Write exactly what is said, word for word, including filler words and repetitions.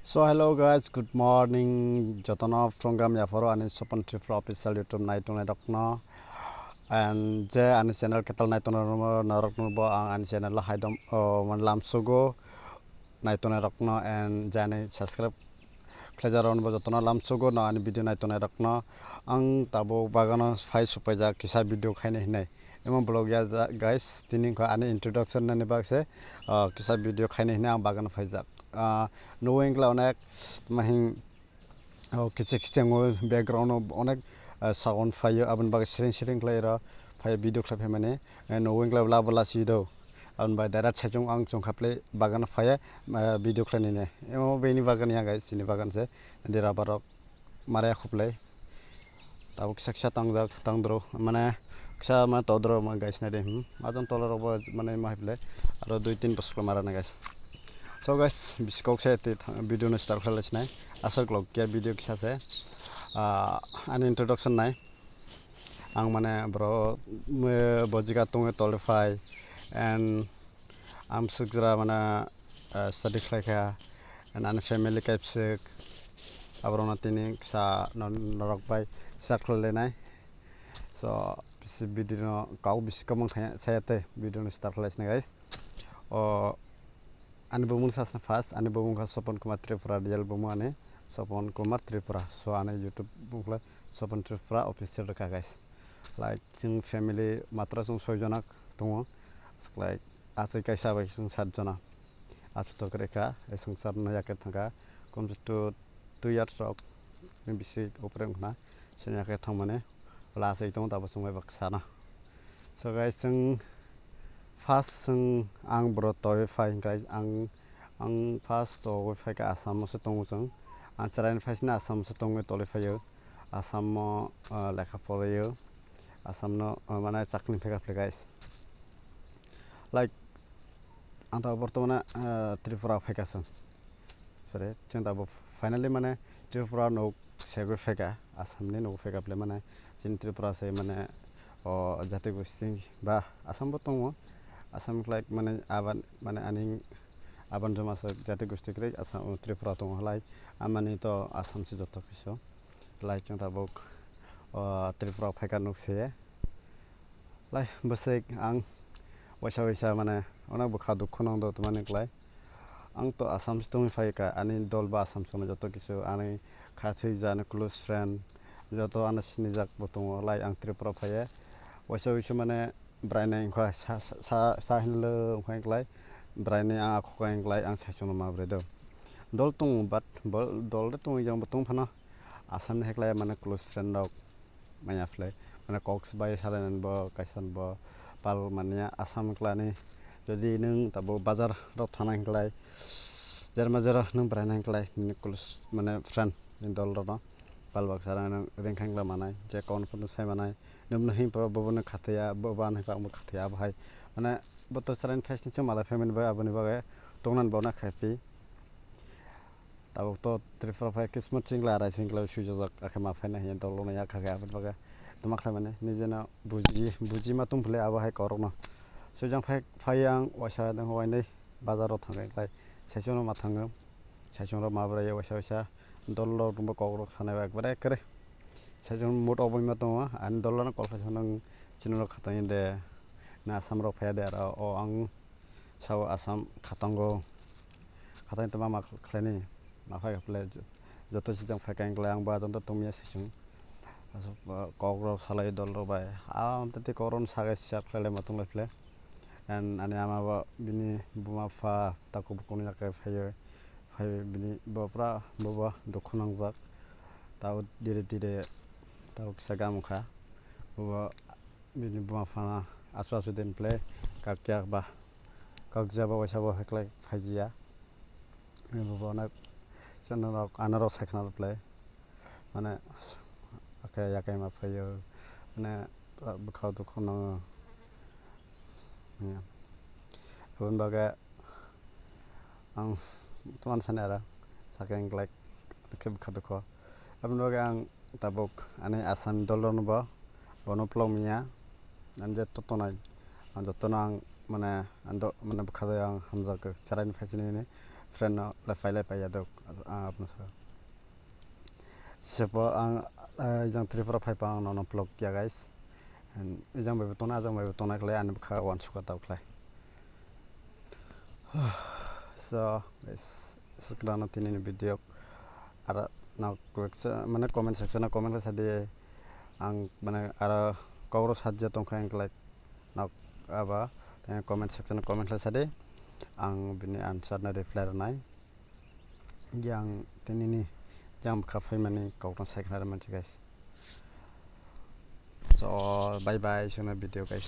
So hello guys, good morning. Jotono from gam yaphoro ani Sopon Tripura official YouTube nai tongnai rokno. And je ani channel ketal nai tongnai norok no bo ang ani channel o haidom, oh, man lamsugo nai tongnai rokno and je ani subscribe khlaijak rokno bo jotono lamsugo no ani video nai tongnai rokno. Ang tabuk bagano phai supaijak kisa video khaina hinai. Emo vlog ya ja-, guys, tini wngkha ani introduction nani bagse, ah, kisa video khaina hinai ang bagano phaijak. Ah, nugo wngkla onek mahing, oh, kichik kichik o background o onek, ah, sound phaio, aboni bagwi siring siring khlai rw phai video khlai phaimani. Eh, nugo wngkla bla bla si do. Aboni bagwi direct saichung ang chungkha play bagano phaiya, ah, video khlai nini. Emo bini bagan ya guys, chini bagan se. Di rubber rok mare khuplai. Tabuk kisa kisa tangjak, tangdro, mane kisa mane todro ma guys nai de, hmm. Ajon tola rok bo mane ma haiple aro dui tin bosok mara na guys. So guys, biskok se te thang-, video no start khlai sinai. Asok log kya video kisa se, ah, ani introduction nai. Ang mane bro, me, bo jiga tongwi tole phai and Ang swkjra mane, eh, study khlai kha, and ani family kaipswk, aborokno tini kisa no-, norok bai sa khlai lainai. So, bisi video no kok bisi kwmwng khe saya tei video no start khlai sini guys. O, ani bumung sa first, ani bumung kha Sopon Kumar Tripura, real bumung ani Sopon Kumar Tripura. So, ani YouTube bumung khlai Sopon Tripura official rwkha guys. Like, chwng family matra chwng soi jona tongo. Like, achai kaisa bai chwng sat jona. Achu to kwrwi kha, e swngchar no yakhe thangkha. Komse to two years rok ni bisi upre wngkha na. Chini yakhe thangmani. Wala achai tongo, tabuk chwng bai baksa na. So guys, chwng first chwng ang boro toi phai hwnkhe ang, ang first to phai kha Assam o se tongo chwng. Ang chwraini phai sini Assam o se tongwi toli phaio. Assam o, ah, lekha poraio. Assam no, ah, mane chakni phai kha guys. Like, ang ta bortomane, ah, Tripura phai kha chwng. Sorry, chwng ta bo finally mane Tripura no segwi phai kha, Assam ni no phai kha ble mane chini Tripura se mane o jati gosti ba Assam bo tongo. Assam like mane aban mane ani aban joma se jati gosti kwrwi Assam, Tripura tongo like amani to Assam se joto kisu. Lai chwng tabuk, o, Tripura phaikha nuk se. Lai bwswk ang waisa waisa mane ono bwkha dukhu nang do tongmani klai. Ang to Assam se tongwi phaikha, ani dol bo Assam se joto kisu, ani khathwi jani close friend, joto ano sinijak bo tongo. Lai ang Tripura phaiya, waisa waisa mane bwrainai wngkha sa, sa, sa, sa hinlo wngkha klai, bwrainai ang akhokha wngklai, ang saichungno ma bwrwi do. Dol tongo, but bo dol de tongo, yang bo tong phano. Assam ni heklai mane close friend rok manya phlai mane kok bai salai bo kaisa bo pal manya Assam klani jodi nwng tabo bazar rok thana hinklai jerma jera nwng bwrwi na hinklai nini close mane friend ni dol rok no pal baksa rang rang ring khangla manai je kon phano sai manai nwng hin poro bobo no khataya bobo ani kok bo khataya abo hai mane bo to chwraini face ni chwng malai family bai aboni bagwi tongnan bo na khai phi. Tabuk to Tripura phai kismat singla arai singla swijak akhe ma phaina hiya dol rok no yak kha khe aboni bagwi tongma khlai mani nijeno buji buji ma tong philai abo hai kok rok no swijang phai phai ang waisa dong wainai bazar o thang khlai saichung no ma thango saichung rok ma bwrwi waisa waisa dol rok bo kok rok sanai ekbare kere saichung mood off wngma tongo ani dol rok no kok khlai sanai chini rok khatai de na Assam rok phai de aro o ang. Sao Assam khatango, khatang tongma ma khlaini, ma phai kha phle, joto sijak phai kha wngkha ang bo ajang to tongmia saichung. Asuk, ah, kok rok salai dol rok bai, ah, tei kok rok no sagai sijak khlai ma tong lai phle. And ani ama bo bini buma pha takhuk bukhuk ni yakai phaiwi, phaiwi bini bo pura bo bo dukhu nangjak. Tao dire dire tao kisa gam wngkha, bo bo. Bini buma phano achu achu din phle kakya ba kakjaba waisa bo heklai phaijiya. Bo bo onek chwng norok anorok sai khna phle mane akhe yakai ma phaio mane bwkha dukhu nango. Aboni bagwi ang tongmani sani aro sakhe wngkhlai khe bwkha dukhu. Aboni bagwi ang tabuk ani Assam dol rokno bo bono vlog manya ani je to tonai ang jotono ang mane ang do mane bwkha jai ang hamjak chwraini phaisini hwnwi train no le phai le phai ya dok, ah, apno sa. Sepo ang, ah, ejang Tripura phai pa ang nono vlog ya, guys. And ejang bai bo tongnai, ajang bai bo tongnai khlai ani bwkha uansukha tau khlai. So, guys, swkang no tini ni video ara na kwbangsa, mane comment section o comment khlai sadi, ang mane ara kok rok sajya tongkha ang khlai nok aba, eh, comment section o comment khlai sadi, ang bini answer na reply rwnai. Yang tini ni yang bwkha phaimani kok no sai khlai mansi, guys. So, bye bye, sino video, guys.